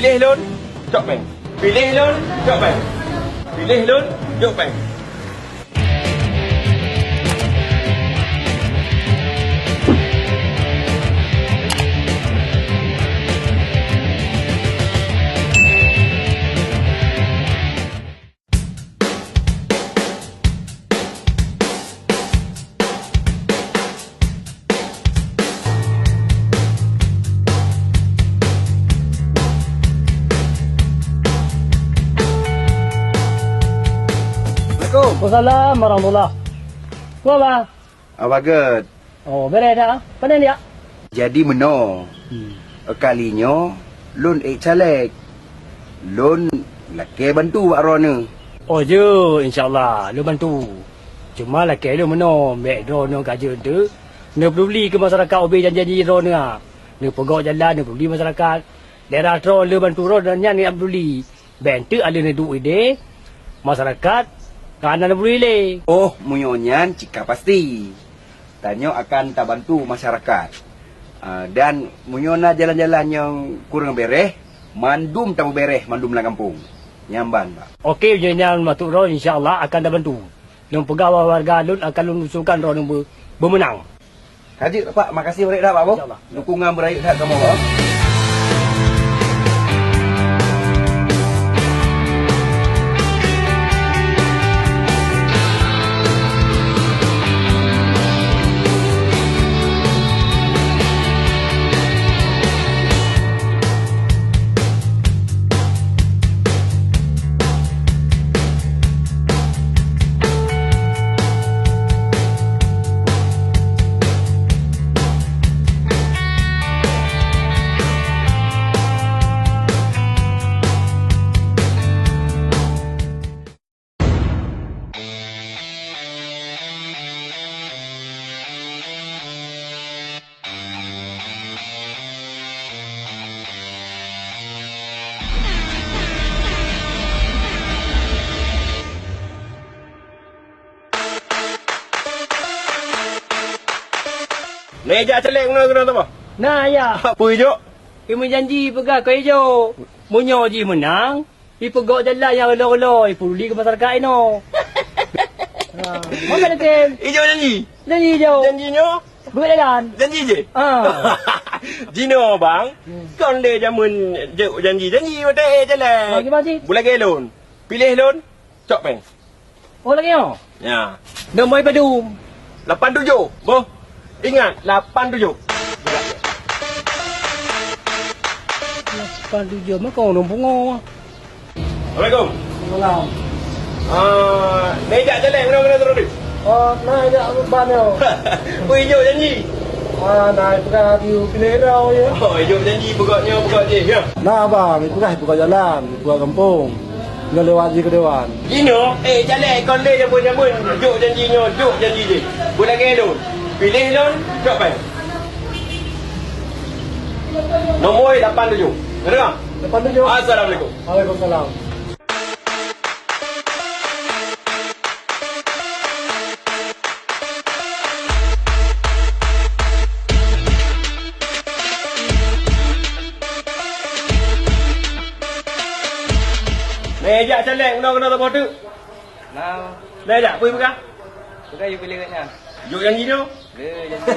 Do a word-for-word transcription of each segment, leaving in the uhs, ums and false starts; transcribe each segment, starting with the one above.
Piléh lôn, cok péng. Piléh lôn, cok péng. Piléh lôn, cok péng. Assalamualaikum. Waalaikumsalam warahmatullah. Peue, Bang? Abah Gét. Oh, béreh that, ah? Pane diak? Jadi meunoe. Hmm. Kali nyoe lôn ék caleg. Lôn lakée bantu bak droeneuh. Oh, jeuet, insya Allah lôn bantu. Cuma lakée lôn meunoe, bék droeneuh ka jeuet teuk neupeduli keu masyarakat ubé janji-janji droeneuh, ah. Neupeugok jalan, neupeduli masyarakat. Daerah droe le bantu droe dan nyan nyang peduli. Bék teuk aleuh neuduek idéh, masyarakat ka hana neupeduli lé. Oh, meunyoe nyan cit ka pasti. Tanyoe akan tabantu masyarakat. Ah, dan meunyoe na jalan-jalan nyang kurang béreh, mandum tapeubéreh mandum lam gampông. Nyan ban, Pak. Oke, meunyoe nyan maksud droe, insya Allah akan tabantu. Lôn peugah bak warga lôn akan lôn usulkan droeneuh beu-, beumeunang. Ka jeuet, Pak. Makasih banyak dah, Pak, boh. Insya Allah. Dukungan beurayeuk that kamoe, Pak. Neu jak caleg meunoe keunoe saboh? Na, ya. Peue jok? Imeujanji peugah keu ijok. Meunyoe jih meunang, ipeugok jalan nyang ulo-ulo, ipeduli keu masyarakat inoe. Ha, maka tem. Ijok janji? Janji ijok. Janji nyoe? Buka jalan. Janji je? Ah. Jinoe, Bang, hmm, kon lé jameun jok janji-janji watée ék jalan. Ah, gimana sih? Beulagée lôn. Piléh lôn, cok péng. Oh, lagée nyoe? Ya. Nomor padum? Lapan tujoh. Boh. Ingat, lapan tujoh. Lapan tujoh, maka ureuëng pungo. Assalamualaikum. Salam. Ah, neu jak caleg meunoe-meunoe teurodi? Oh, na jak ban nyoe. Peue ijok janji? Ah, na ipeugah di piléh droe, ya. Oh, ijok janji, peugok nyoe, peugok jih, ya. Na, Bang, ipeugah, ipeugok jalan, ipeugok gampông. Nyoe lewat jih keu dewan. Jinoe, eh, caleg kon lé jameun-jameun, jok janji nyoe, jok janji jih. Beulagée lôn, piléh lôn, cok péng. Nomor lapan tujoh. Dengar? Lapan tujoh. Assalamualaikum. Waalaikumsalam. Neu jak caleg meunoe keunoe saboh teuk? Nah. Neu jak, peue peugah? Peugah yue piléh gobnyan. Jok janji nyoe? Le, janji.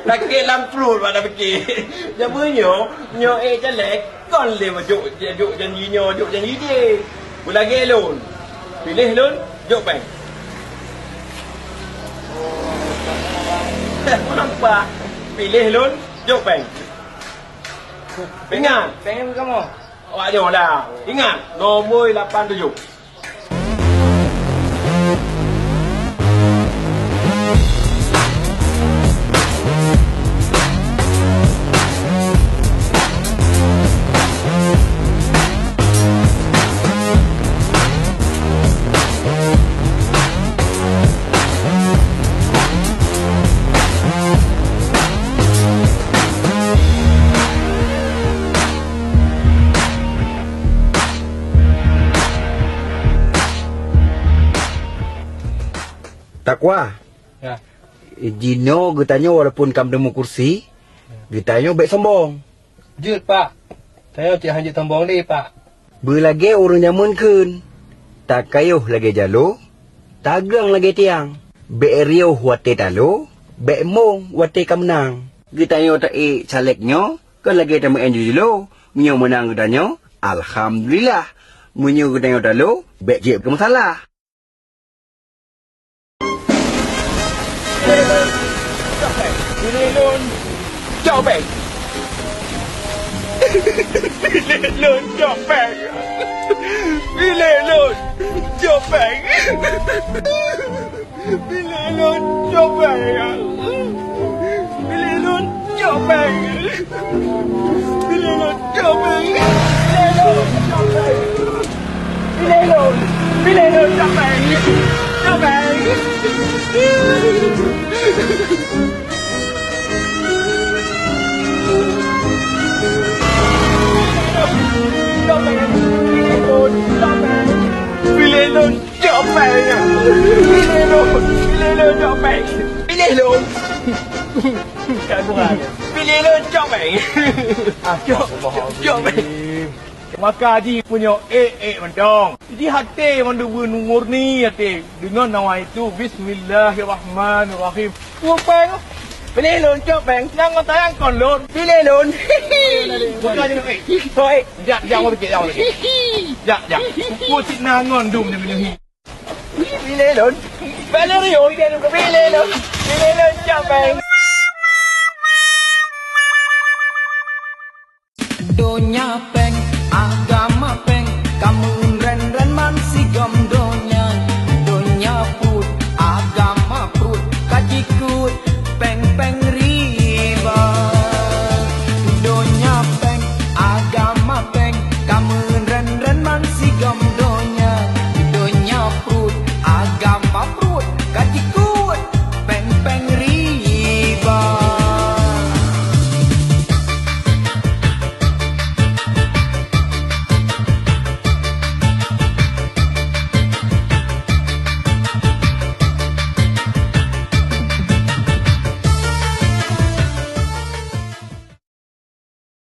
Sakét lam pruet bak na pike. Jameun nyoe, nyoe ék caleg, kon lé jok, jok janji nyoe, jok janji jih. Beulagée lôn. Piléh lôn, jok péng. Nampak? Piléh lôn, jok péng. Ingat. Péng kamoe. Awak nyoe lah. Ingat, nomor lapan tujoh. Takwa. Ya. Jinoe geutanyoe walaupun ka meuteumu kursi, ya, geutanyoe bék sombong. Jeuet, Pak. Tanyoe cit hana jeuet sombong lé, Pak. Beulagée ureuëng jameun kheun, takayoh lagée jalo, tagang lagée tiang. Bék riôh watée talo, bék mong watée ka meunang. Geutanyoe taék caleg nyoe kon lagée tameuén jujlo. Meunyoe meunang geutanyoe, alhamdulillah. Meunyoe geutanyoe talo, bék jeuet keu meusalah. Piléh lôn, cok péng. Piléh lôn, cok péng. Piléh lôn, cok péng. Piléh lôn, cok péng. Piléh lôn, cok péng. Piléh lôn, cok péng. Piléh lôn, cok péng. Piléh lôn, piléh lôn, cok péng. Cok péng. Cok péng. Piléh lôn, cok péng. Piléh lôn, piléh lôn, cok péng. Piléh lôn. Piléh lôn, cok péng. Cok, cok péng. Maka jih punya ék-ék mantong. Jadi até mandum murni até. Deungon nawaitu bismillahirrahmanirrahim. Cok péng. Piléh lôn, cok péng. Nyang ngon sayang kon lôn. Piléh lôn. Buka je, eh. Hoi. Jak, jak, awak pikir, jak, awak pikir. Jak, jak. Pukul cit na ngon dum dia minum. Piléh lôn. Valerio, piléh lôn. Piléh lôn. Piléh lôn, cok péng. Donya